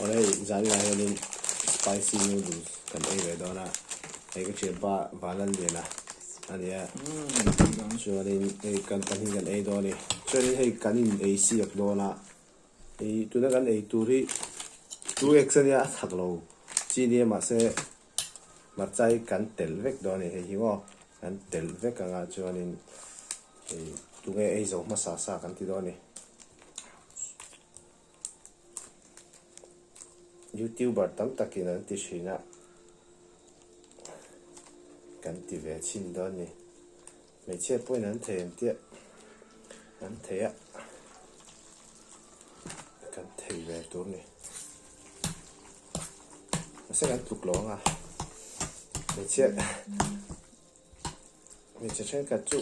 Awle hei zaninah hianin spicy noodles kan ei ve dawn a, hei ka thianpa Vanlalliana a nia chuanin hei kan pahnih kan ei dawn a ni. Chuanin hei kan in ei siak dawn a, hei tuna kan ei tur hi 2x a nia a thak lo chi nia mahse hmarcha hi kan telh vek dawn a ni hei hi maw kan telh vek anga chuanin hei tunge ei zo hmasa sa kan ti dawn a ni. Youtuber tam takin an ti thin a, kan ti ve chhin dawn ni. Hmeichhia pawhin an thei an tia, an thei a, kan thei ve tur ni. Mahse kan tluk lo ang a, hmeichhia hmeichhe thenkhat chu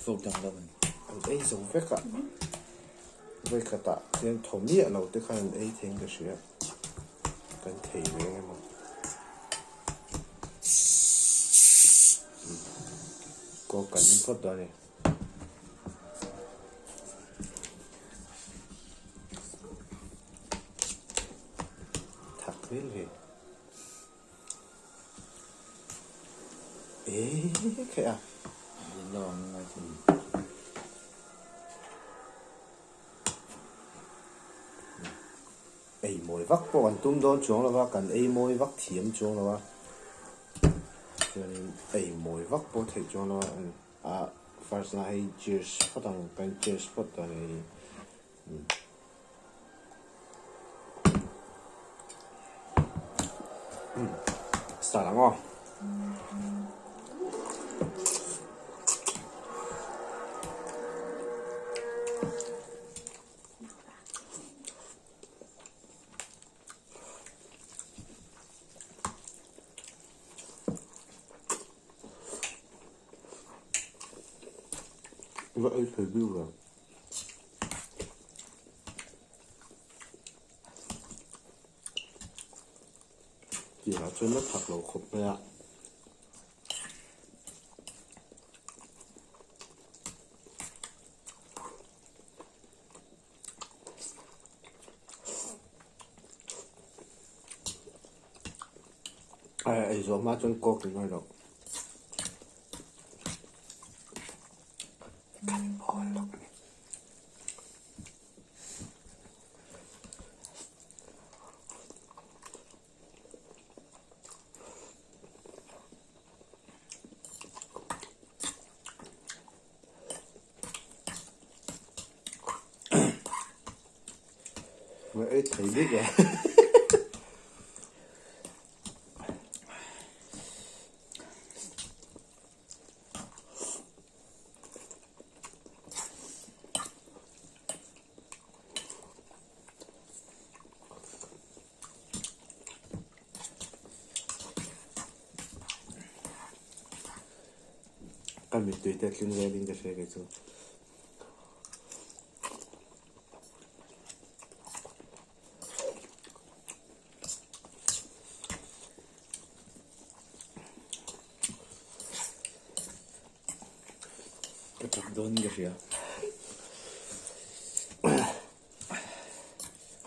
Fork dang deuh a ni. An ei zo vek a, vawikhatah hian thaw miah lo te khan an ei theiin ka hria, kan thei ve ang emaw. Coke kan in phawt dawn a ni. Thak vel ve. Eee khaih a. Lian lo ang ngai thei. Ei mawi vak pawh kan tum dawn chuang lo va, kan ei mawi vak thiam chuang lo a. Chuanin ei mawi vak pawh theih chuang lo a, a first na hei cheers phawt ang, kan cheers phawt dawn a ni. Start ang aw. Va ei thei bik lo. Tirah chuan la thak lo khawp mai a. Ei zawh hma chuan coke in ngaih loh. Kan bawl lawk a ni. Mà ei thei bik e. Ka mittui te tling velin ka hria kei chu. Ka chak dawn in ka hria.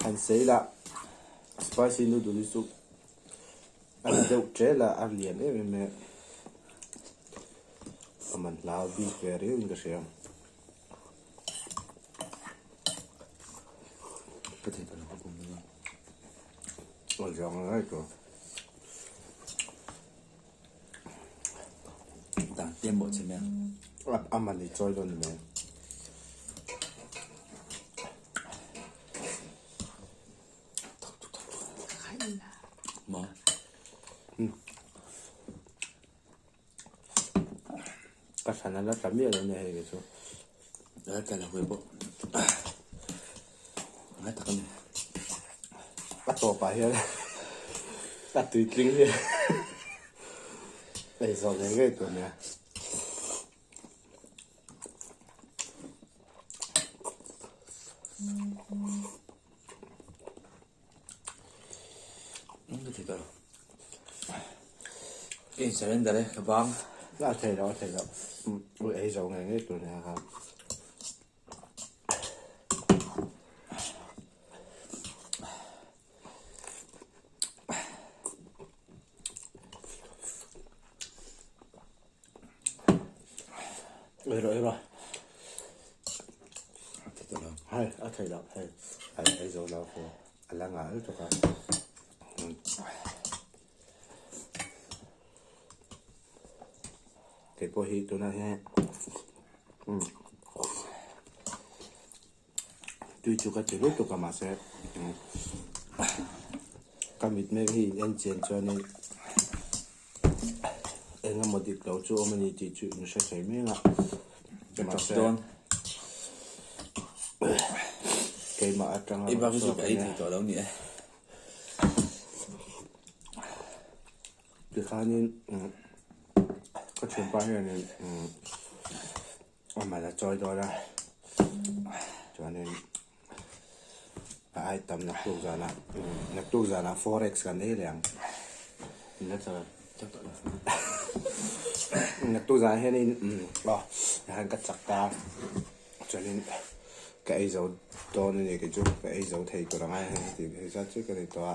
Han sei la spicy noodle hi chu a ri deuh tel a, a lian em em e. A man hlau bik ve riau in ka hria. Ka thei tawh lo ka pum dawn. Aw zawng ang ngai tawh. Dan tlem bawh che mai a. A man i chawi dawn ni mai. Maw? Ka thlan a la tla miah lo nia hei kei chu. La tla lo ve bawk. Ngai tak a ni. A tawpah hian a tuitling hi ei zawh ngei ngei tur a nia. Ka thei tawh lo. Ka in surrender e, ka bang. A thei lo, a thei lo. Ui ei zo ngei ngei tur nia khan. Ei rawh ei rawh. Hei a theih loh hei a ei zo lo khu a la ngah lutuk a. Kei pawh hi tunah hian tui chu ka ti lutuk a mahse ka mit mek hi in en chian chuanin eng emaw dik lo chu awm a ni tih chu in hre thei mek a mahse keimah atanga rawn chhuak a nia. Tikhanin ka thianpa hianin a mal a chawi dawn a chuanin a ai tam naktuk zanah naktuk zanah forex kan ei leh ang naktuk zanah hianin aw tikhan ka chak ta chuanin ka ei zo dawn a ni kei chu ka ei zo thei tur ang a heti hei zat chu ka ni tawh a.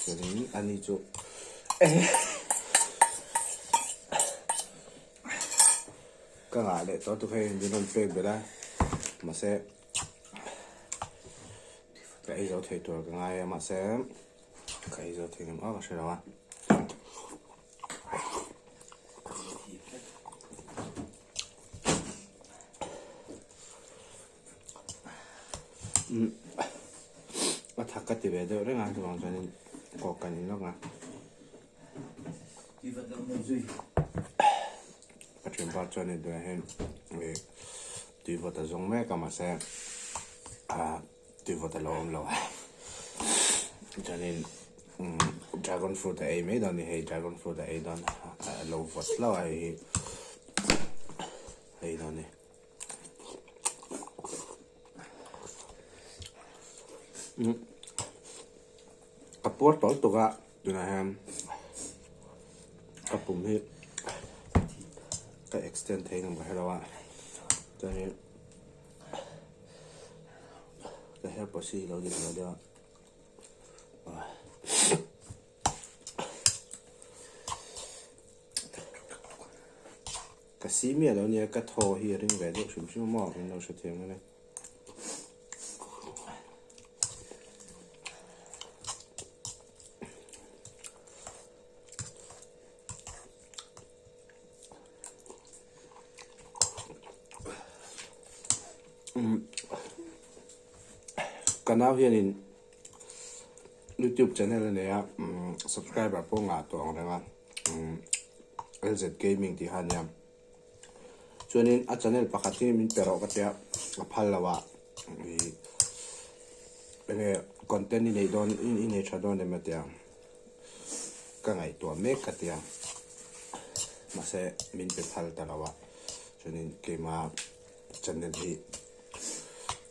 Chuanin ani chu ka ngah leh tawh tuk hei min rawn pek belh a mahse ka ei zo thei tur ka ngai a mahse ka ei zo thei ngam a ka hre lo a. A thak ka ti ve deuh reng a chuvang chuanin kawk kan in lawk a. Ka thianpa chuan hei tunah hian ih tui vawt a zawng mek a mahse ah tui vawt a lo awm lo a chuanin dragon fruit a ei mai dawn a ni hei dragon fruit a ei dawn a lo vawt hlauh a hei hi a ei dawn a ni. Ka puar tawlh tuk a tunah hian ka pum hi ka extend thei ngam ka hre lo a chuanin ka hair pawh hi lo dik lo deuh a. Ka si miah lo nia, ka thaw hi a ring ve deuh hrim hrim a maw min lo hrethiam ang e. Ka nau hianin YouTube channel a nei a, subscriber pawh ngah tawh ang reng a. LZ Gaming tih kha a nia. Chuanin a channel pakhat hi min pe rawh ka tia a phal lo a ih enge content i neih dawn i nei tha dawn em a tia ka ngaihtuah mek ka tia mahse min pe phal ta lo a chuanin keima channel hi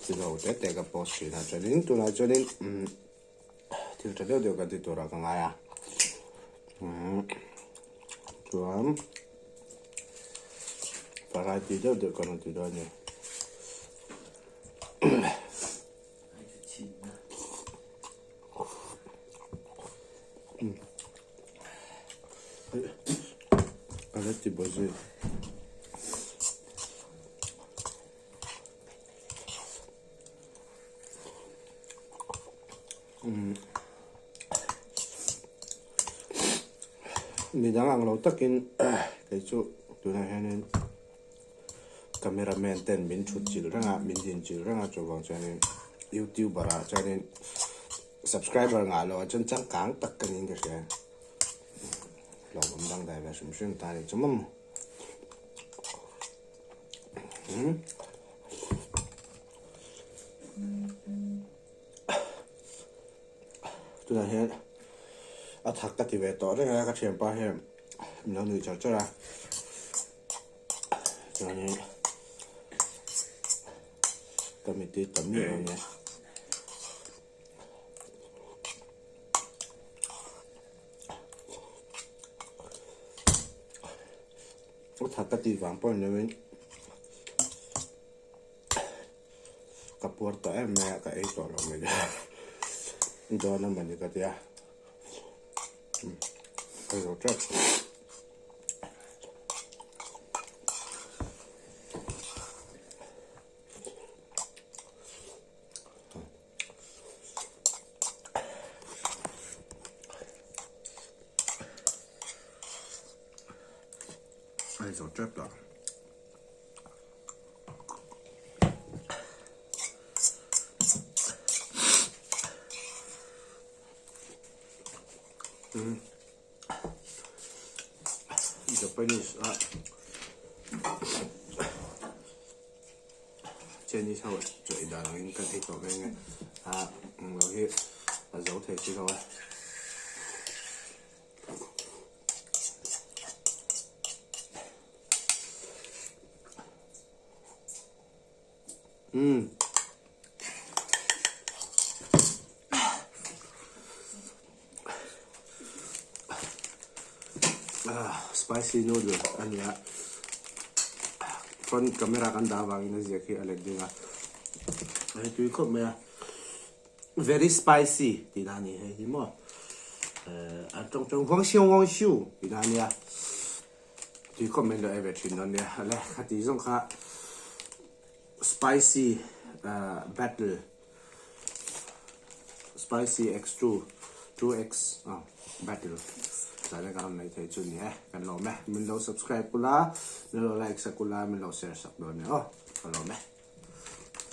thil ho te te ka post thin a chuanin tunah chuanin umm. Thil tha deuh deuh kan ti turah ka ngai a chuan variety deuh deuh kan rawn ti dawn a ni. Ka la ti baw zui. Midang ang lo takin kei chu tunah hianin camera man ten min thut chilh reng a min din chilh reng a chuvang chuanin youtuber ah chuanin subscriber ngah loh ah chuan changkang tak ka niin ka hria hlauhawm dangdai ve hrim hrim ta a ni chu maw. Tunah hian a thak ka ti ve tawh reng a ka thianpa hian min lo nuih char char a chuanin ka mittui tam miah lo nia. A thak ka tih vang pawh ni lovin ka puar tawh em mai a ka ei tawh lo mai dawn a mawni ka tia ka zo tep. tep tawh. Japanese a Chinese ho chaw ei dan angin kan ei tawh veng e a englo hi a zo thei si lo a. Umm. Ah, spicy noodle a nia. Front camera kan dah avangin a ziak hi a let ding a. Hei tui khawp mai a. Very spicy tih na a ni hei hi maw. Eh, an tawng tawng huang xiu huang xiu tih na a nia. Tui khawp mai lo ei ve thin dawn nia. Ale, khati zawng kha spicy battle spicy x two 2x battle zan a ka rawn nei thei chu ni e kan lawm e min lo subscribe kula min lo like sak kula min lo share sak dawn nia aw ka lawm e.